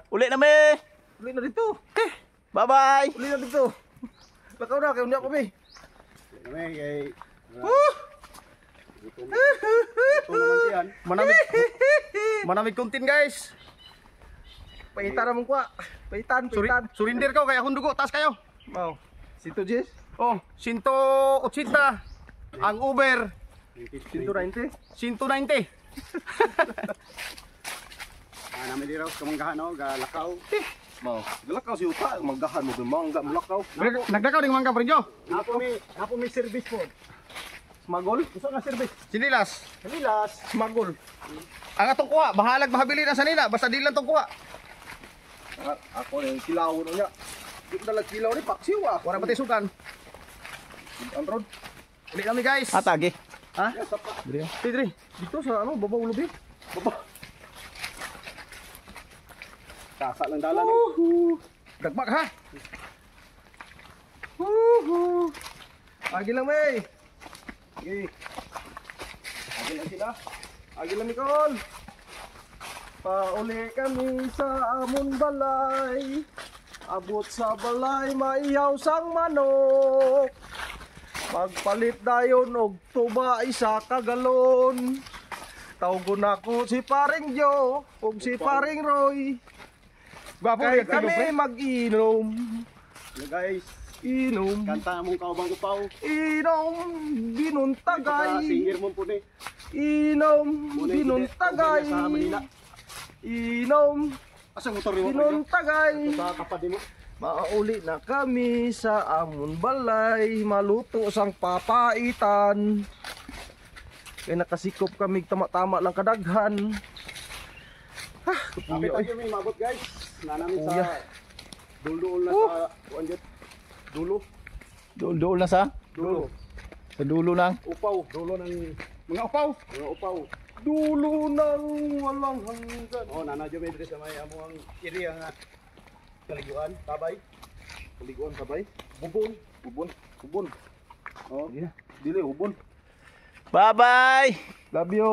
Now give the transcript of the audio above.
Uli na me. Uli na dito. Bye-bye. Uli na dito. Lakaw na kay unya ko mi. Kami kay Woo! gutom. Gutom naman siyan. Manamig. Manamig content, guys. Paitan na mong kuha. Paitan, paitan. Surrender ko kay akong dugo, taas kayo. Mao. Sito Jess? Oh, 180 ang Uber, 190. 190. Ah, namin dira kamanggahan no, galakaw. Mao. Galakaw si uta, manggahan mo mangga mulakaw. Nagdakaw ding mangga pre Jo. Napo mi service po. Smagol? Gusto nga service. Sinilas. Kanilas. Smagol. Ang atong kuha, bahalag mahabili na sa nila, basta di lang tong kuha. Ah, ako na yung kilaw no niya. Di ko dalag kilaw ni paksiw ah. Wala pati sukan. Ang road. Uli kami, guys. Atagi. Ha? Yes, pa. Tidri. Dito sa ano, babaw lubi. Baba. Kasa lang dala no. Woohoo! Dagbak ha. Woohoo! Agi lang may. Sige. Agi lang sila. Agi lang Nicole. Pauli kami sa amon balay. Abot sa balay maihaw sang manok. Magpalit dayon og tuba isa ka galon. Tawgon ako si paring Joe ug si paring Roy. Gwapo Kay kay kami mag-inom. Hello guys. Inom. Kanta mong kaubang upaw. Inom binuntagay. Singer mo po ni. Inom Muna yung binuntagay. sa Manila. Inom Asa motor nimo pre? binuntagay. Sa kapad nimo. Mauli na kami sa amon balay, maluto sang papaitan. Kaya nakasikop kami tama-tama lang kadaghan. Ah, Kapit kapuya oy. tayo may mabot guys. Na namin sa Kuya. dulo na sa kuan jud. Dulo. Duol-duol na sa Dulo. sa dulo lang. Upaw. Dulo ng Mga upaw. mga upaw. Dulo ng walang hanggan. Oh, nana jud may diri sa may amo ang area nga kaliguan, tabay. Paliguan sabay. Bubon. Ubon, ubon. Oh. Dili ubon. Bye-bye. Love you.